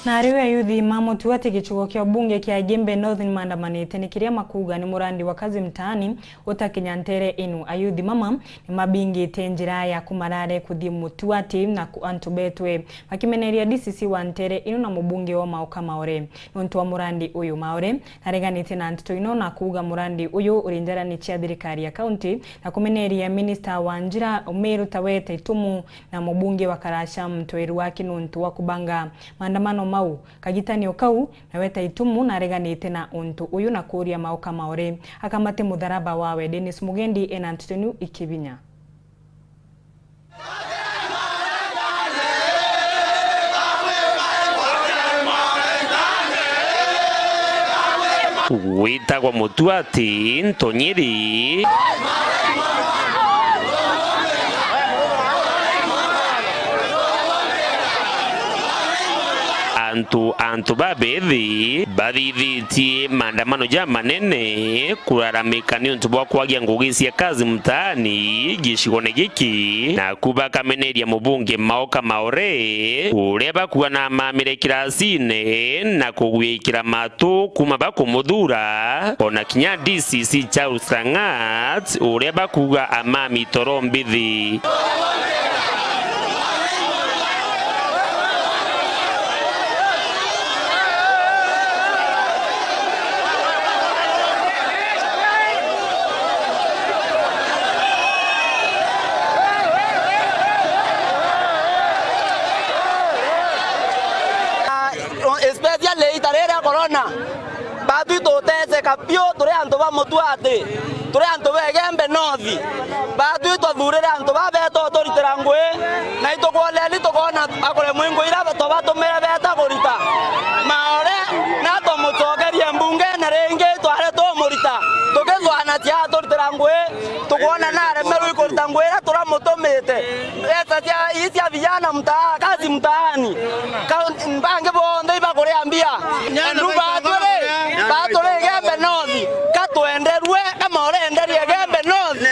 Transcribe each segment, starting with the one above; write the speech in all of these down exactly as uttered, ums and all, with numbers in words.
Na riu ayuthi ma Mutuati gicigo kia ubunge kia Igembe North ni maandamanite ni kiria makuuga ni murandi wa Kazi Mtaani utakinya ntere inu. Ayuthi mama ni mabingite njira ya Kumarare kuthii Mutuati na ku-, antu betwe bakimeneria D C C wa ntere inu na mubunge wa Maoka Maore. Nontu wa murandi uyu, Maore nareganite na nteto ino na kuuga murandi uyu uri njarani cia thirikari ya kaunti na kumeneria minista wa njira Umiru Tawete Itumu na mubunge wa Karasha Mtweru Aki nontu wa kubanga maandamano mau. Kagitanio kau, nawe Taitumu nareganite na untu uyu na kuuria Maoka Maore akamate mutharaba wawe. Dennis Mugendi ena nteto niu ikibinya. Gwitagwa Mutuati, Ntonyiri. Antu, antu babethi bathithitie maandamano jamanene kuraramika niuntu bwa kwagia ngugi cia Kazi Mtaani gicigone giki, naku bakameneria mubunge Maoka Maore, uria bakuuga namamire kirasine na kugwikira matu kuuma bakumuthura, ona kinya D C C Charles Lang'at, uria bakuuga amami toro mbithi. Especially ita riri ria corona, batwi tuteseka biu turi antu ba Mutuati, turi antu ba Igembe North. Batwi twathurire antu babeeta uturitira ngui, na itukwoneni tukoona akure mwingu ira twabatumire beeta kurita. Maore na tumucokerie mbungene ringi tware tumurita, tukithwana cia aturitira ngui, tukwona naremerwe ikurita ngui ira turamutumite. Mbeca cia, ii cia vijana mtaa, Kazi Mtaani. Ka-, bangi bonthe ibakuria mbia. Andu baturi, baturi Igembe North, ka twenderue, kama urenderia Igembe North.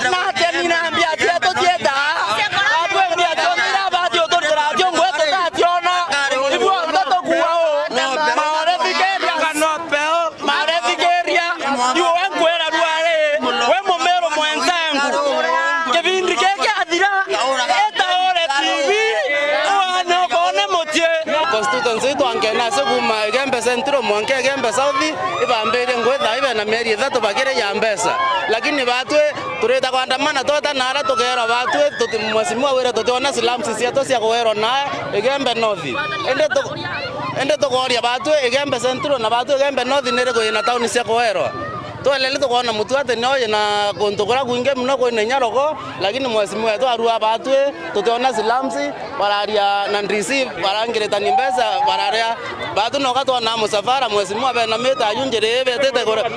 Kana nake ni na mbia cietu cieta. Batwi mbia cionthe ira bati uturitira cio ngui tutaciona. Ibu onthe tukuua uu. Maore thikiria. Marethikiria, iwe nkwira rwari, we Mumiru mwenzangu, kibindi giki athira, eta ore T V, uone ukone mucii. Constituency itu anke nacio kuuma Igembe Central mwanka Igembe South, ibambirie ngwitha ibe na mieri ithatu bakiri ya mbeca. Lakini batwi turita kwandamana tweta nara tukeerwa batwi tuti-, mheshimiwa wire tutiona slums cietu cia kuwerwa na Igembe North. Indi tu-, Indi tukooria batwi Igembe Central na batwi Igembe North ni iriku ina tauni cia kuwerwa? Twelele tukoona Mutuati nio ina kuntu kuria kwingi mono kwina inya rogo, lakini mheshimiwa wetu arua batwi tutiona slums, bararia na D C, barangiritani mbeca, bararia batwi noka twona musafara, mheshimiwa benamite aju njira ii betite kuria.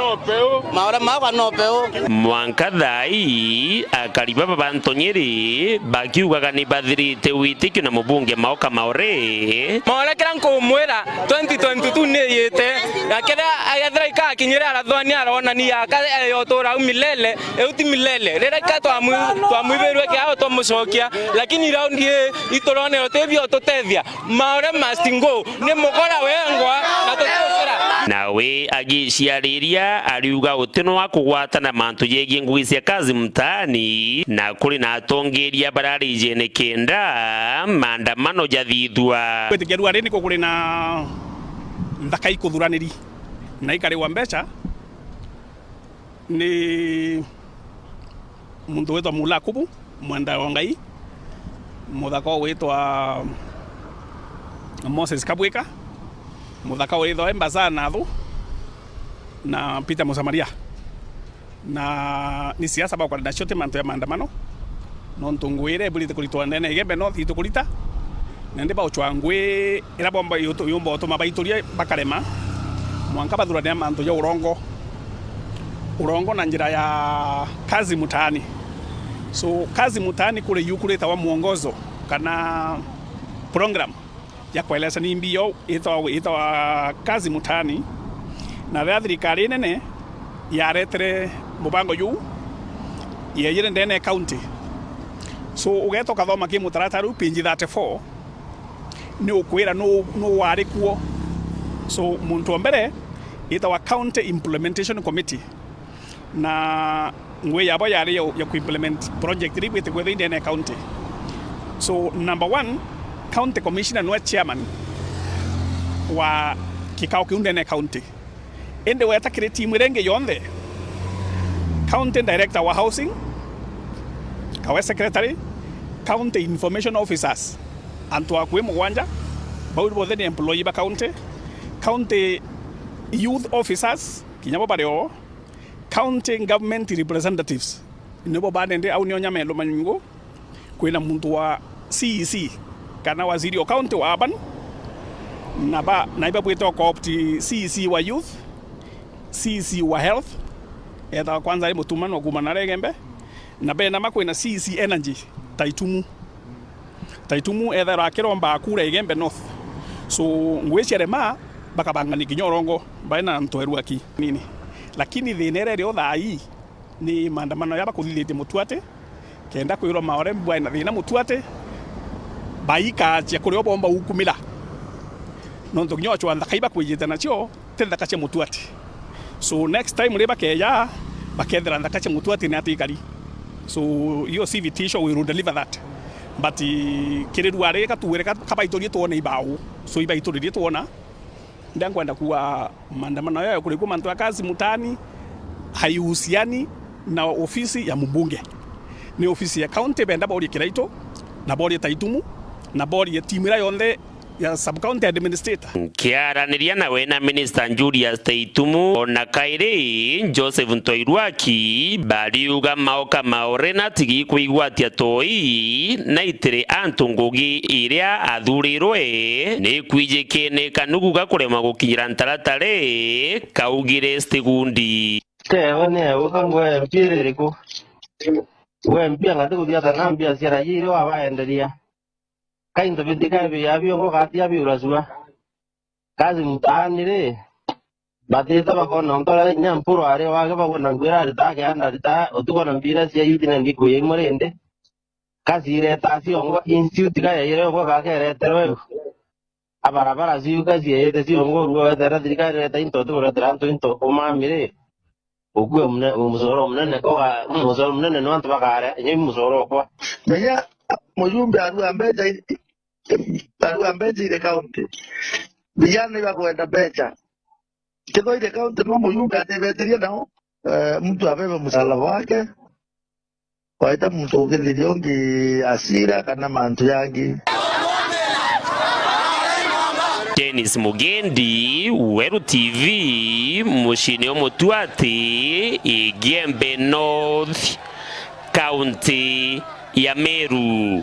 Maore makwa no peu. Mwanka thaa ii, akari baba ba Ntonyiri bakiugaga ni bathirite witikio na mubunge Maoka Maore. Maore kira nkumwira, twenty twenty-two ni iyite, na kiria ethira ikakinyire arathwani aronania aka eyotura au milele, eu ti milele. Riria ika twamwi-, twamwibirwe kiao twamucokia, lakini raundi ii ituronera uteethio ututethia. Maore must go. Ni mukora wengwa na tutiukira. Nawe agiciariria ariuga uti no akugwatana mantu jegie ngugi cia Kazi Mtaani, na kuri na atongeria bararijene kenda maandamano jathithua. Gwitikia rua riri kukuri na nthaka ikuthuraniri na ikarigwa mbeca ni muntu witwa Mula Kubu, mwenda wa Ngai, muthaka witwa Moses Kabwika, muthaka witwa Embasa Nathu, na Peter Musamaria. Na ni siasa bakwenda nacio ti mantu ya maandamano, nontu ngui iria ibwirite kuritwa ndene Igembe North itukurita, na ndi bauchwa ngui ira bomba yutu-, yumba utuma baituria bakarema, mwanka bathuranira mantu ja urongo. Urongo na njira ya Kazi Mtaani. So, Kazi Mtaani kuri yu kuritawa mwongozo kana program ya kueleza ni mbi yo itwa, itwa Kazi Mtaani. Na riria thirikari inene yaretere mubango juu, yejire ndene ya county. So, ugeeta ukathoma ki mutaratara u page thirty-four, Ni ukwira nu, nu wari kuo. So, muntu wa mbere itawa County Implementation Committee, na ngui yabo yari ya, ya kuimplement project iria ibwite kwithwa indene ya county. So, number one, County Commissioner nwe chairman wa kikao kiu ndene ya county. Indi weta kiri timu iria ingi yonthe, County Director wa Housing, kawe Secretary, County Information Officers, antu akui mugwanja, bau bonthe ni employee ba county, County Youth Officers, kinya bo bari oo, County Government Representatives, nibo banende au nio nyamelo manyungu. Kwina muntu wa C E C, kana waziri o county wa urban, na ba, na ibabwite o co-opt C E C wa youth, C E C wa health, ethawa kwanza ari mutumanu wa kuuma na Igembe, na bena ma kwina C E C energy, Taitumu. Taitumu ethairwa akiromba akura Igembe North. So, ngwiciria rema bakabangania kinya urongo, baina antu erua ki nini. Lakini thina iria iri o thaa ii, ni maandamano ya bakuthithitie Mutuati, kenda kwirwa maore bwaina thina Mutuati, baikacia kuria bomba gukumira. Nontu kinya ocwa nthaka ibakwijite nacio, ti nthaka cia Mutuati. So next time riria bakeja, bakethira nthaka cia Mutuati ni atikari. So hiyo si vitisho, we will deliver that. But kiri ruari gatuwire ka-, kabaiturie twone ibau. So ibaituririe twona. Ndia nkwenda kuuga maandamano yao kurikua mantu ya kazi mtaani haihusiani na ofisi ya mbunge. Ni ofisi ya county, benda borie Kiraitu, na borie Taitumu, na borie timu iria yonthe ya sub county administrator. Nkiaraniria nawe na Minister Julius Taitumu, ona kairi Joseph Ntoirwaki, bariuga maoka maore na tigi kwigwatia toi, na itiri antu ngugi iria athurirwe, ni kwijikene kanugu ga kuremwa gukinyira ntaratare, kaugire Stigundi. Tewe ni ewe ka ngwe mpira iriku? We mpia ngati kuthia tana mbia cia raia iria wabaenderia. Ka into bitika bia biongo gatia biuracua. Kazi mtaani ri, batite bakona ntore inya mpuru ari wake bakona ngwira arita akianda arita utuko na mbira cia youth na ndiku ya imwe rindi. Kazi ireta ciongo institute ka yaire ngo gakereterwe abarabara ciuka ciete ciongo ruo wetera thirikari ireta into tukuretera antu into umami ri. Ukue mune-, musoro munene koga, musoro munene no antu bakare, inya musoro okwa. Menya mujumbe arua mbeca i-, arua mbeca ile county. Vijana iba kwenda mbeca. Kethwa ile county no mujumbe atebetirie nao, eh, mtu abebe msalaba wake. Waita muntu ukithiria ungi asira kana mantu yangi. Dennis Mugendi, Weru T V, muciini o Mutuati, Igembe North, kaunti ya Meru.